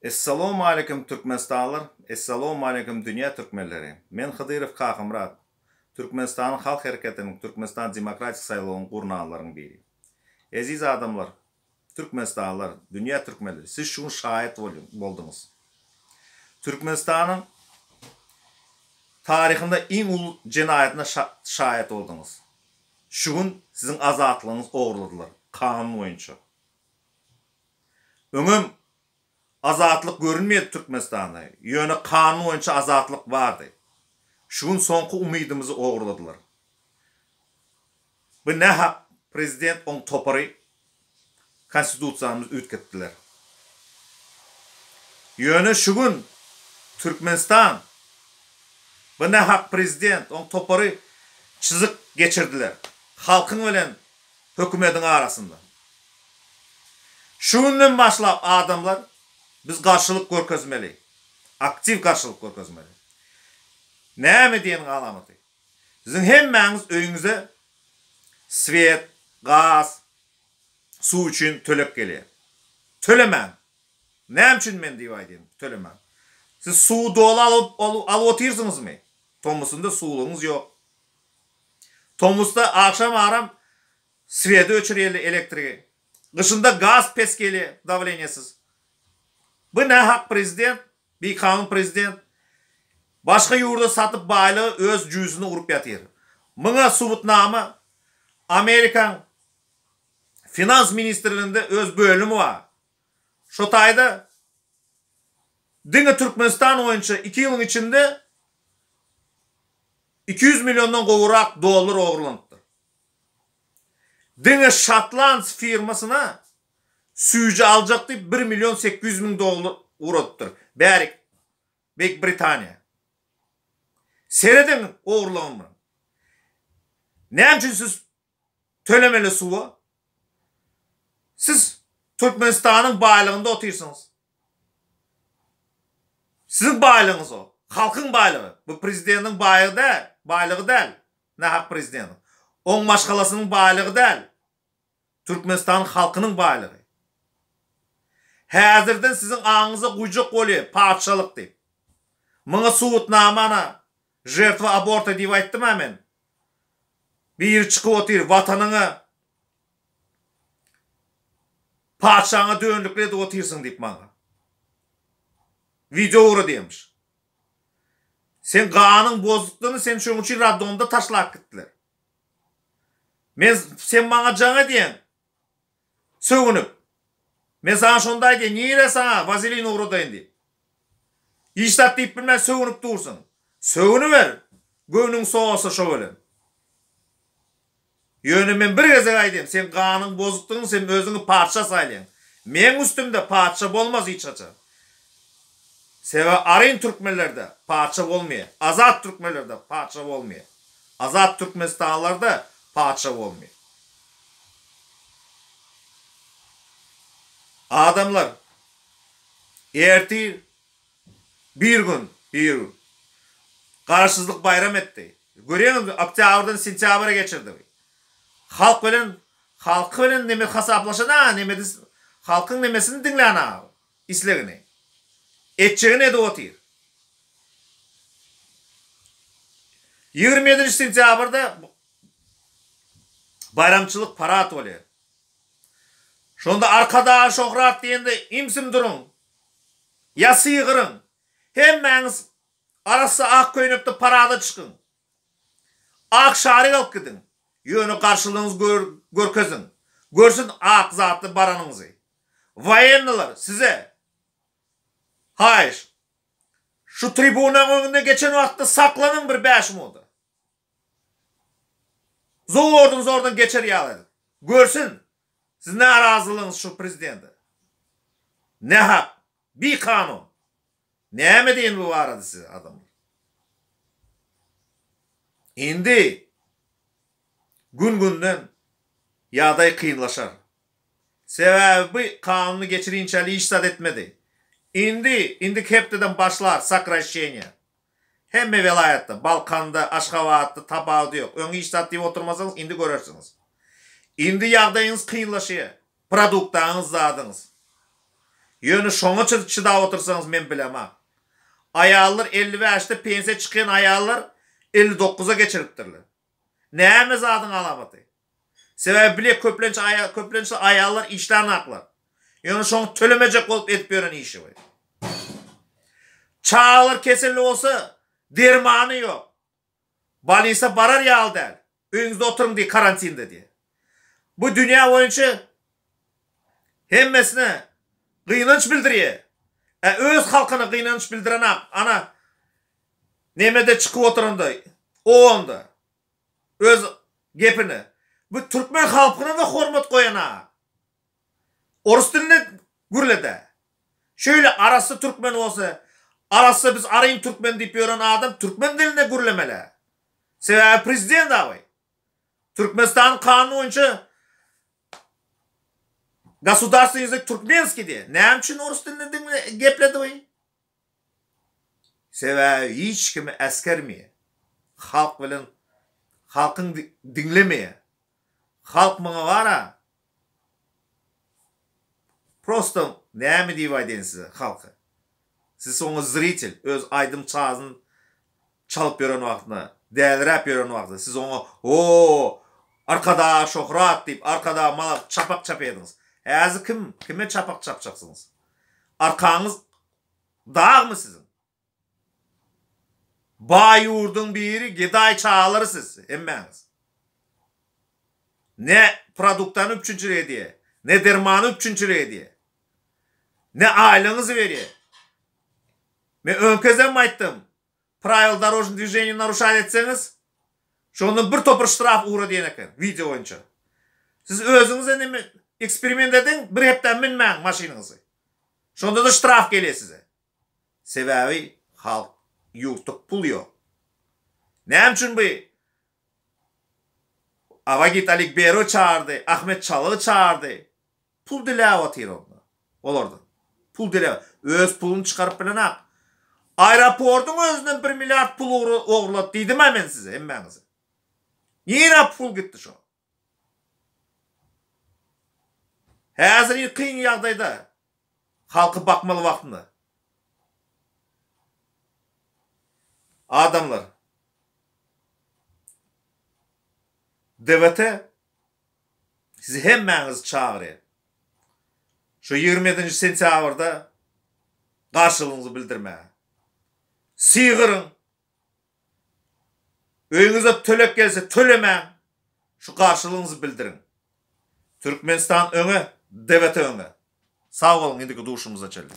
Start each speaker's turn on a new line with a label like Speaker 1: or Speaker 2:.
Speaker 1: Essalawmaleýkim Türkmenistanlylar, Essalawmaleýkim dünýä türkmenleri. Men Hydyrow Kakamyrat, Türkmenistanyň Halk Hereketiniň Türkmenistan Demokratik saýlawyny gurnanlaryň biri. Eziz adamlar, Türkmenistanlylar, dünýä türkmenleri, siz şu gün şaýat bolduňyz. Türkmenistanyň taryhynda iň uly jenaýatyna şaýat bolduňyz. Şu gün siziň azatlygyňyzy ogurladylar, kanun boýunça. Öňem azatlyk görünmeýärdi Türkmenistanda, ýöne kanun boýunça azatlyk bardy. Şu gün soňky umydymyzy ogurladylar. Bu nähak prezident oň topary konstitusiýamyzy üýtgetdiler. Ýöne şu gün Türkmenistan bu nähak prezident oň topary çyzyk geçirdiler halkyň bilen hökümediň arasynda. Şu günden başlap adamlar biz garşylyk görkezmeli. Aktiw garşylyk görkezmeli. Näme diýeniň alamaty? Siziň hemmäňiz öýüňize swet, gaz, suw üçin töleg gelýär. Tölemäň. Näme üçin men diýip aýdýan, tölemäň. Siz suwy doly alyp alyp otyrsyňyzmy? Tomusynda suwlugyňyz ýok. Tomusda agşam aram sweti öçürýärler, elektrigi. Gyşynda gaz pes gelýär, dawleniýesiz. Bu nähak prezident, bikanun prezident. Başga ýurda satyp baýlygy öz jübüsine urup ýatyr. Muňa subutnama Amerikaň Finans ministrliginde öz bölümi bar. Şo taýda diňe Türkmenistan boýunça iki ýylyň içinde 200 milliondan gowrak dollar ogurlanypdyr. Diňe Şotlands firmasyna süýji aljak diýip bir million 800 müň dollar ugradypdyr. Bärik Beýik Britaniýa. Serediň ogurlygyny. Näme üçin siz tölemeli suwa? Siz Türkmenistanyň baýlygynda otyrsyňyz. Siziň baýlygyňyz o. Halkyň baýlygy. Bu prezidentiň baýygy däl, baýlygy däl. Nähak prezidentiň. Oň maşgalasynyň baýlygy däl. Türkmenistanyň halkynyň baýlygy. Häzirden siziň aňyňyza guýjak bolýar patyşalyk diýip. Muňa subutnama ana žertwa aborta diýip aýtdym-a men. Biri çykyp otyr watanyňa patyşaňa dönüklik edip otyrsyň diýip maňa. Wideo ugradýarmyş. Sen ganyň bozukdygyny sen şoň üçin raddomda taşlap gitdiler. Men sen maňa jaň edýäň. Sögünip. Men saňa şonda aýdýan, nire saňa wazelin ugradaýyn diýip. Hiç zat diýip bilmän sögünip dursuň. Sögüniber, göwnüň sowasa şo bilen. Ýöne men bir gezek aýdýan, sen ganyň bozukdygyny sen özüňi patyşa saýlaýaň. Meň üstümde patyşa bolmaz hiç haçan. Sebäbi aryn türkmenlerde patyşa bolmaýar, azat türkmenlerde patyşa bolmaýar. Azat türkmenistanlylarda patyşa bolmaýar. Adamlar ertir bir gün, bir gün Garaşsyzlyk baýram etdi. Görýäňizmi, oktýabrdan sentýabra geçirdi. Halk bilen halky bilen neme hasaplaşan-a, nemedi halkyň nemesini diňlän-a, islegini. Etjegini edip otyr. 27-nji sentýabrda baýramçylyk parad bolýar. Şonda Arkadaga şöhrat diýende imsim duruň. Ýa sygyryň. Hemmäňiz arassa ak köýnekde parada çykyň. Ak şarik alyp gidiň. Ýöne garşylygyňyzy görkeziň. Görsün ak zatly baranyňyzy. Woýennylar size haýyş. Şu tribunaň öňünde geçen wagtda saklanyň bir bäş minuda. Zordan zordan geçer ýaly edip. Görsün siz närazylygyňyz şu prezidente. Nähak, bikanun. Näme diýen bu barada size adamlar. Indi gün-günden ýagdaý kynlaşar. Sebäbi bu kanuny geçirinçäli hiç zat etmedi. Indi, indiki hepdeden başlar sokraşşeniýa. Hemme welaýatda, Balkanda, Aşgabatda tapawudy ýok. Öň hiç zat diýip oturmasaňyz, indi görersiňiz. Indi ýagdaýyňyz kynlaşýar. Produktaňyz, zadyňyz. Ýöne şoňa çydap otursaňyz men bilemok. Aýallar 55-de pensiýa çykýan aýallar 59-a geçiripdirler. Näme zadyň alamaty? Sebäbi bile köplenç aýal köplenç aýallar işlänaklar. Ýöne şoň tölemejek bolup edip ýören işi bu. Çagalar keselli bolsa dermany ýok. Bolnisa barar ýaly däl. Öýüňizde oturyň diý karantinde diý. Bu dünýä boýunça hemmesine gynanç bildirýär. Ä öz halkyna gynanç bildirenak. Ana nemede çykyp oturanda OON-da öz gepini. Bu türkmen halkyna-da hormat goýanak. Orus dilinde gürledä. Şeýle arassa türkmen bolsa, arassa biz aryn türkmen diýip ýören adam türkmen dilinde gürlemeli. Sebäbi prezident abi. Türkmenistanyň kanuny boýunça Gosudarstweniý ýazyk türkmenskiý diýe. Näme üçin orus dilinde diňle gepledi bu? Sebäbi hiç kimi äsgermeýär. Halk bilen halkyň diňlemeýär. Halk muňa bara prosto näme diýip aýdaýyn size halky. Siz oňa zritel öz aýdym sazyny çalyp ýören wagtyna däliräp ýören wagty siz oňa hoo Arkadag şöhrat diýip Arkadag malak çapak çapýadyňyz. Häzir kim kime çapak çapjaksyňyz? Arkaňyz dagmy siziň? Baý ýurduň biri gedaý çagalary siz hemmäňiz. Ne produktany üpjünçilik edýär, ne dermany üpjünçilik edýär. Ne aýlygyňyzy berýär. Men öňkezem aýtdym. Prawil dorožnyý dwiženiýa naruşat etseňiz, şondan bir topar ştraf ugra diýen eken, wideo boýunça. Siz özüňize neme eksperiment ediň, bir hepde minmäň maşynyňyzy. Şonda-da ştraf gelýär size. Sebäbi halk ýurtda pul ýok. Näme üçin bu Awagit Alikberow çagyrdy, Ahmet Çalygy çagyrdy. Pul diläp otyr onda. Olardan. Pul diläp. Öz puluny çykaryp bilenak. Aeroportyň özünden bir milliard pul ogurlady diýdim-ä men size hemmäňize. Nirä pul gitdi şo? Häzir kyn ýagdaýda halky bakmaly wagtynda. Adamlar DWT sizi hemmäňizi çagyrýar. Şu 27-nji sentýabrda garşylygyňyzy bildirmäge. Sygyryň Öýüňize tölek gelse tölemäň, şu garşylygyňyzy bildiriň. Türkmenistan öňe, DWT öňe. Sag boluň indiki duşumyza çenli.